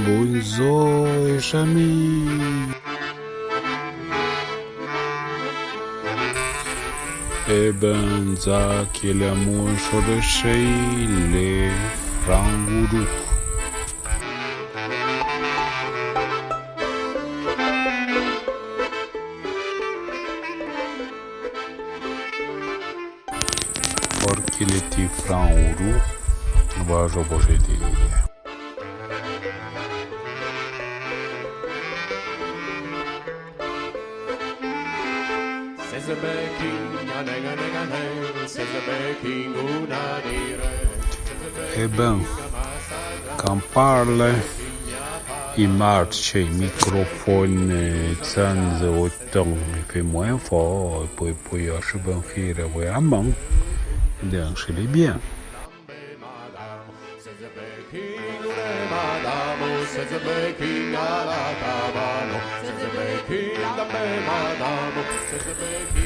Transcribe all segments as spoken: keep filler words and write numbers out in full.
Bondzor, ché ami. E ben, dza que l'è moucho de chei, le frangourou. Porque le ti frangourou, va zo boje de. E ben, can parle, i marche i microfone, tsanze o ton, i fé moins fort, e poué, poué, je ben fére, poué, a man, donc, c'est bien.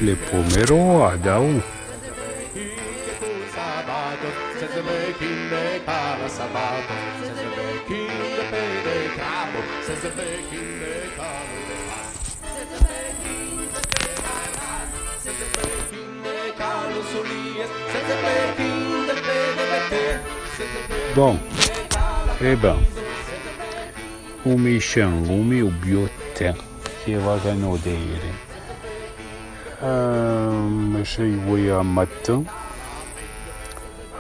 Le pomero a dau. Bon, e ben, o mi chan, o mi o biotin, que va gano dere. Ehm, me chei voi a matin.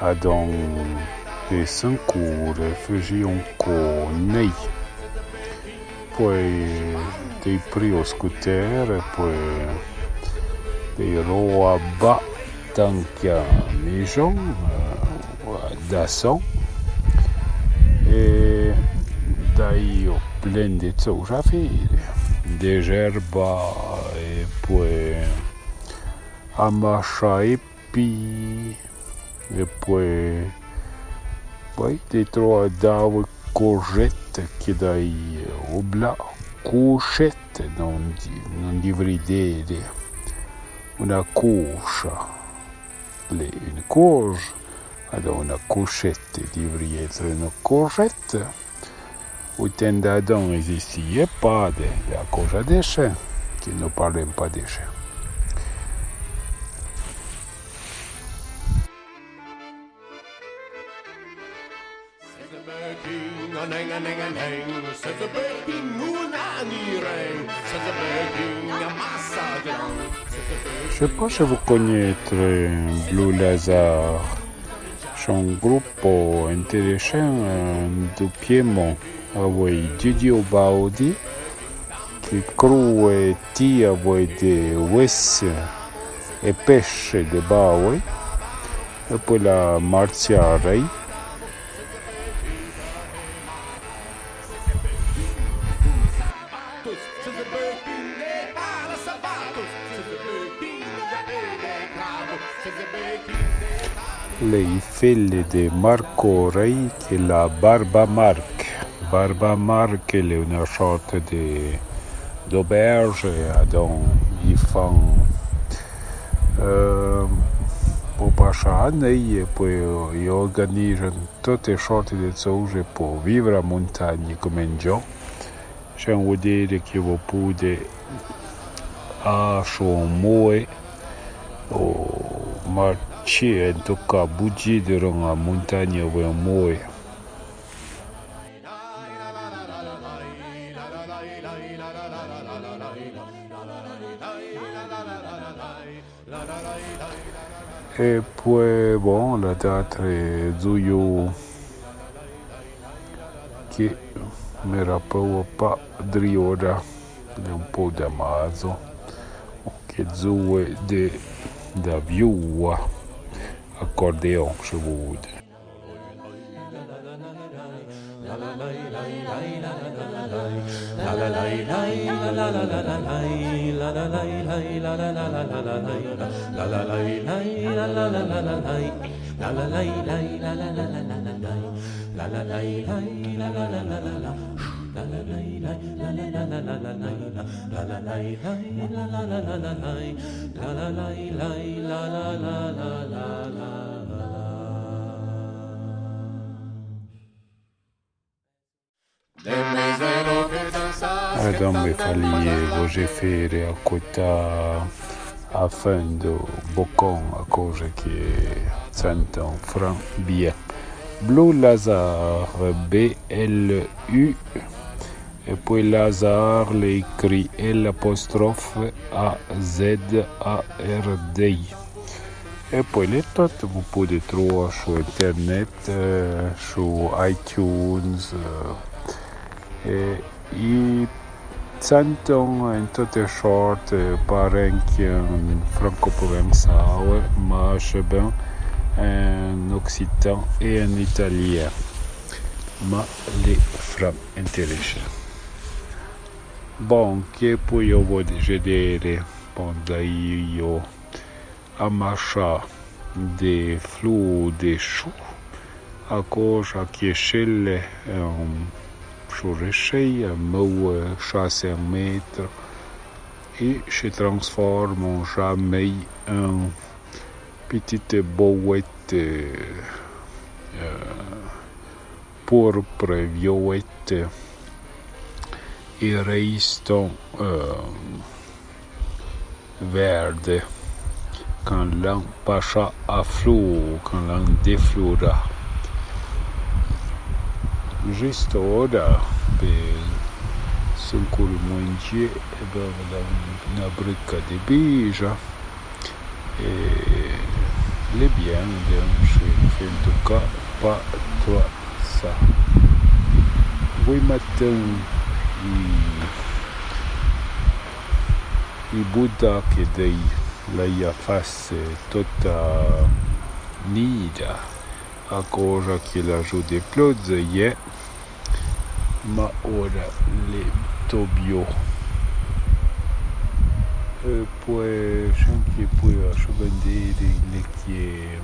Adon, de cinq ore, fèji on co nei. Poué, dei pri o scooter, poué, dei ro a ba, tanque a mijon, eh, da son. E dai o plen de tsouja fére. De zerba, e poué, a macha e pi, e poué, poué de troa dau courgette que dai o bla, courgette, non di, non divri dere, una courge, le, une courge, adon una courgette divri etre una courgette. O ten d'adon existie pa de, de a courge de chen, que no parlem pa de chen. Je sais pas si vous connaissez Blue Lazare. Son groupo intéressant, eh, du Piémont, avoué Didio Baudi, que croue ti avoué de ouesse e pèche de baoue, e poué la Marcia Rey. Le i fele de Marco Rey que la Barba Marc. Barba Marc l'è una sorte de, d'auberge, adon i fan, eh, po passà a nei, e poué i organizan tote sorte de tsouze po vivre a montagne comme un giò. Chan vo dere que vo poude acho moe o marché, en tot cas, bouge deran a montagne avoué moe. E poué, bon, la date de Zuyu, que me rappeloue pa dri ora, l'è un po da mazo, que zoue de, da vioua, accordéon, se vous voulez. Adon me falie vojé fére acotà a fin do bocon, a coja que tsanton fran bien. Blue Lazard, B L U, e poué Lazard l'é écrit L apostrophe A Z A R D. E poué l'é tot, vo podé trouà su internet, eh, su iTunes, eh, e i tsanton en tote sorte, pa ren que en francoprovençal, ma che ben en occitan e en italien. Ma l'é fran intéressé. Bon, que poué vo djé dére, bon, dai io a machà de flou de chou, a coja que chelle, eh, su rechei, a meu, eh, cha sen metre, e se transformon jamei en petite bouette, eh, pourpre, violette, e reiston, eh, verde, can l'an pachà a flou, can l'an deflorà. Juste ora, pe son cour mouindjé, e ben, l'an na brica de beja. E l'é bien, bien, che, che en tout cas, pa tro sa. Voi matin, i, i buda que dei, l'aia face tota nida, a coja que l'a ju de plodze, iè. Ma ora l'é to bio. E poué, chan que poué a su ben dére, l'é que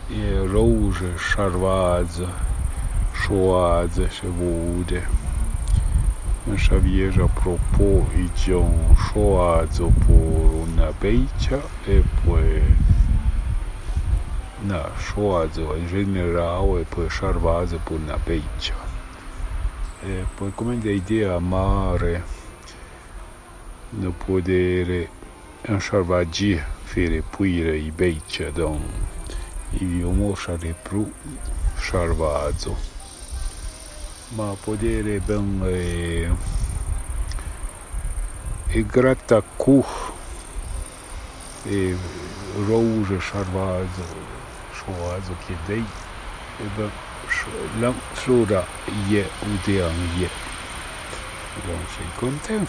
é rouje, charvadzo, choadzo, se vo voude. Ma Xavier a propos, i dion choadzo por una beicha, e poué, na, choadzo en general, e poué charvadzo por una beicha. E poué, comme de idea, mare, no podere en charvadji fére puire i beicha, don i vio mo chare pru charvadzo. Ma podere ben, e, e grata cu e rouje charvadzo, choadzo que dei, e ben, ch-, l'an flora iè, ou de an iè. Bon, sei content.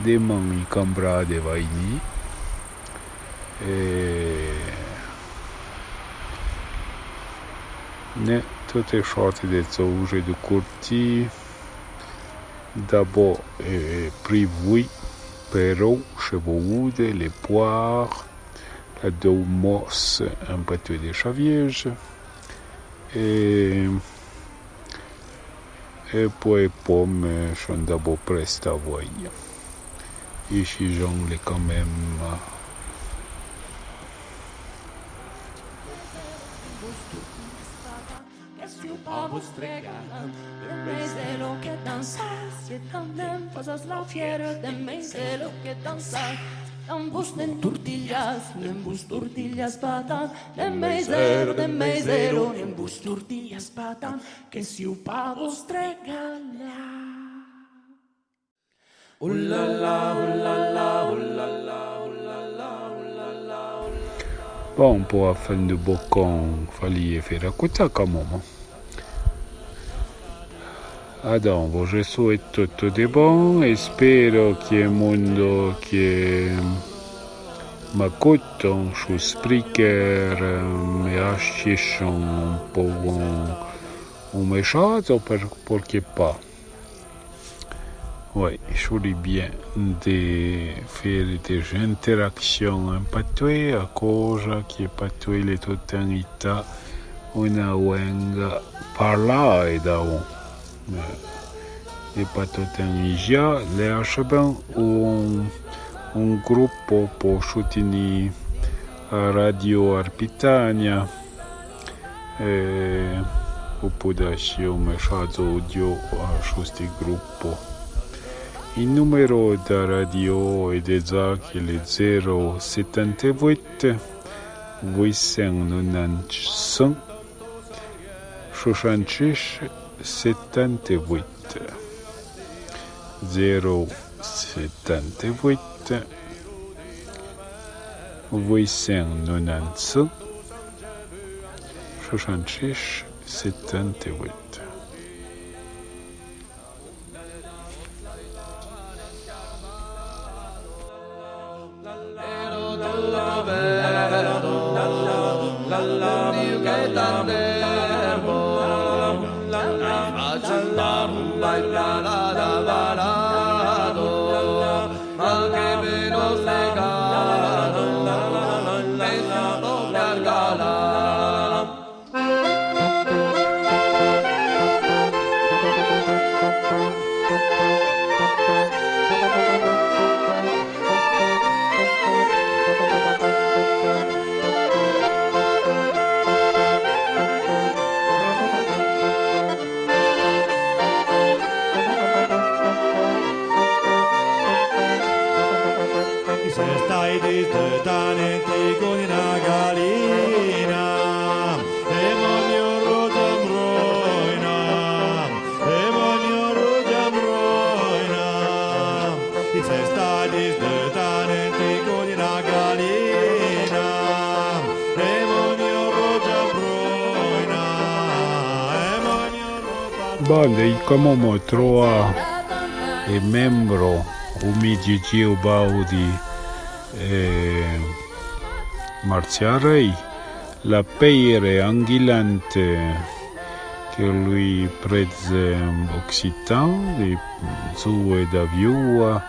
Deman i cambrà de vaini. E ne tote sorte de tsouje de curti. D'abò, e, pri vui, però, se vo voude, le poire, la doumos, en patois de Chavièje, e, e poué pomme, son d'abò presta voi. Ichi j'en le quand même. Que si u pavo stregalan, de meizelo que dansa, si tandem fazas la fiera, de meizelo que dansa, dan bus nen tortillas, nen bus tortillas patan, de meizelo, de meizelo, nen bus tortillas patan, que si u pavo stregalan. Bon, po a fin de bocon, falie fére acotà, quand même. Adon, vo je souhaite tout de bon, espero que mondo que m'acoton su Spreaker, eh, me achechon un po un, un message, per, pourquoi pas. Oui, je voulais bien de faire des interactions en patois, a coja que patois l'é tot en ita una lenga parlà e da un. Eh, l'é pa tot en ija, l'é ache ben un, un grupo po soutenir a Radio Arpitania. Eh, Grupo da Xiu, messagio audio a sti grupo. I numero da radio é de Zaki l'è zéro settantavuit, vuit cent nonanta-cinq, soixante-six, settantavuit. Zéro settantavuit, vuit cent nonanta-cinq, soixante-six, settantavuit. I se stai disdeutant en ti con una galina, e mo mio rogia mbroina, e mo mio rogia mbroina. I se stai disdeutant en ti con una galina, e mo mio rogia mbroina, e mo mio rogia. Bon, e comme mo troa e membro, u mi Gigi Baudi, eh, Martiarei, la père anguilante que lui prètze occitan, i zoue da vioua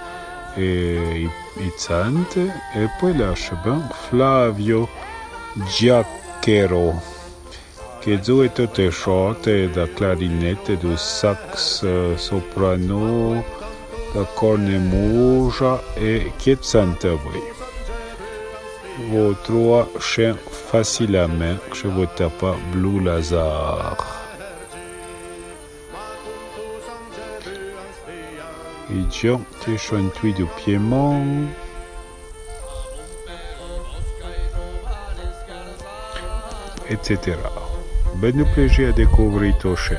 e i, i tsante, e poi la chebin Flavio Giacchero. Que zoue tote sorte, da clarinette, du sax, eh, soprano, da cornemouja e que tsante avoué. Vo troa chen facilament, que vo tapa Blue Lazare. I Gio, que chantoué du Piémont, et cetera. Ben du plaisir a découvrir to chen.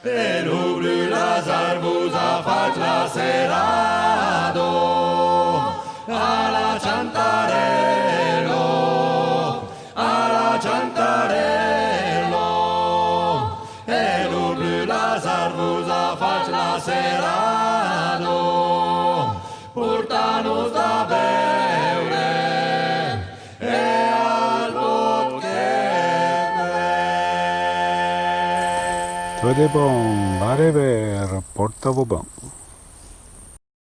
E lo Blue Lazare vos a fat la serado a la Chantarello, a la Chantarello. E lo Blue Lazare vos a fat la serado, porta-nos da beure e al pot que ve. Tot de bon, a rever, porta-vo bon.